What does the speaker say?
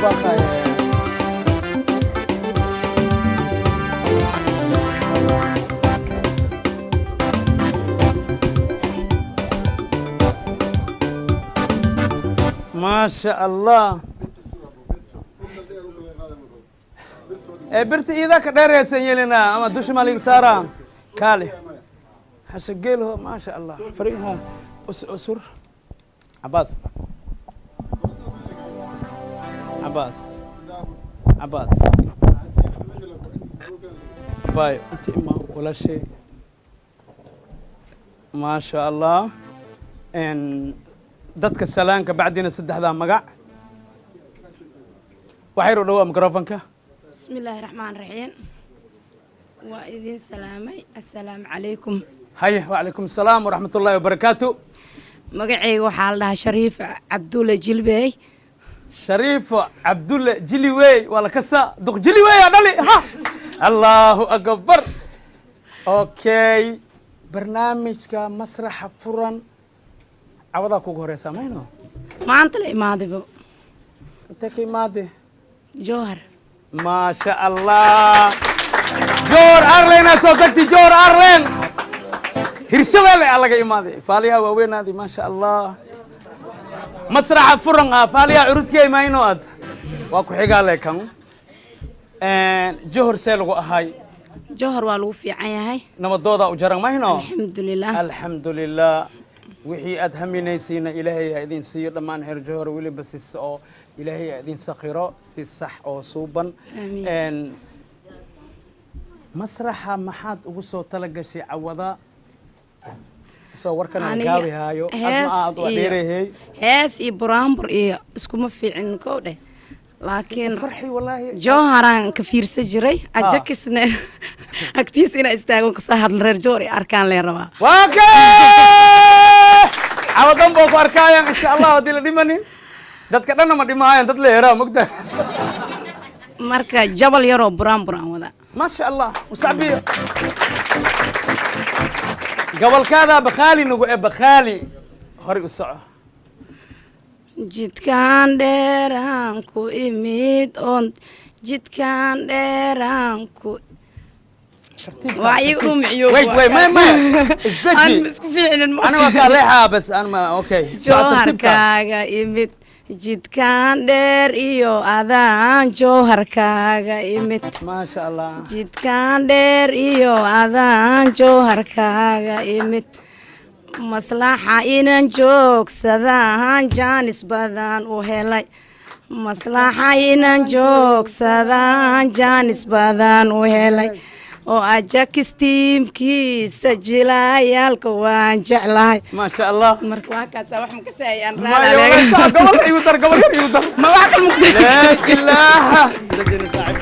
Baaqaya. Maasha Allah. Ee birta iidaa ka dheeraysan yelinaa ama dusha maa liga saaraa kaale hasha geelho. Maasha Allah, fariha usur. Cabaas, Cabaas, Cabaas, bay inta ima walaashay. Maasha Allah. Dadka salaanka bacdina saddexdaa magac waxay ru dhawaa microfonka. Bismi illaahi raxmaan raxiim, waa idin salaamay, assalaamu calaykum. Haye, wacalaykum asalaam waraxmat ullahi wabarakaatu. Magacayga waxaa la dhahaa Shariif Cabdulle Jilbey. Shariifo Cabdulle Jiliwey, waa la kasaa duq Jiliwey aa dhali ha. Allahu akbar. Okay, barnaamijka Masraxa Furan cawadaa kugu horeysaa mayno? Maanta la imaadaybo. Intee ka imaade? Jowhar. Maasha Allah, Joor Arlen aa soo tagtay. Joor Arlen, Hirshabelle aa laga imaaday. Faaliyaha waaweynaadi, maasha Allah. Masraxa Furan ah faaliyaha curudkey mayno ad waa ku xigaa le kan Johor see lagu ahay? Jowhar waa lagu fiican yahay. Nabadooda u jaran mayno? Alxamdulilah. Alxamdulilah. Wixii aad haminaysayna Ilaahay ha idin siiyo dhammaan heer Johor, weliba si oo Ilaahay ha idin sakhiro si sax oo suuban. Aamiin. Masraxa maxaad ugu soo tala gashay cawada isagoo warkan aan Aniga gaabi haayo adma hees aad waa iyo- dheerahey? Hees iyo buraanbur iyo iskuma fiicin kow dheh, laakiin farxi wallaahi. Jowharaan ka fiirsan jiray. Ajakisne agtiisa inaa istaagon kasoo hadla, reer Jowhar ay arkaan leen rabaa. Waa kee cawadan boo ku arkaayaan insha Allah haddii la dhimanin. Dadka dhanna ma dhimaayaan, dad la heraa mogta. Marka jabal yaroo buraanbur aan wadaa. Maasha Allah, usacbiyo gobolkaadaa bakhaali nagu ee bakhaali horay u soco. Jidkaan dheeraan ku imid oon jidkaan dheeraan ku waa iyaga dhumiciyo. Wait, wait, maya, maya, isdeji. Aan isku fiicinin. Ana waa kaa leexaa bas an ma okay, soco tartiibka. Jowharkaaga imid jidkaan dheer iyo adaan jowharkaaga imid. Maasha Allah. Jidkaan dheer iyo adaan jowharkaaga imid, maslaxa inan joogsadaan jaanis badan u helay, maslaxa inan joogsadaan jaanis badan u helay oo Ajakistiimkiisa jilaayaalka waan jeclahay. Maasha Allah. Marka waa kaasa, wax makasaayaan. Maya, walaal, gobol igu dar, gobol igu dar. Ma wax kal mugdi. Laa ilaaha. Dajina saaxiib.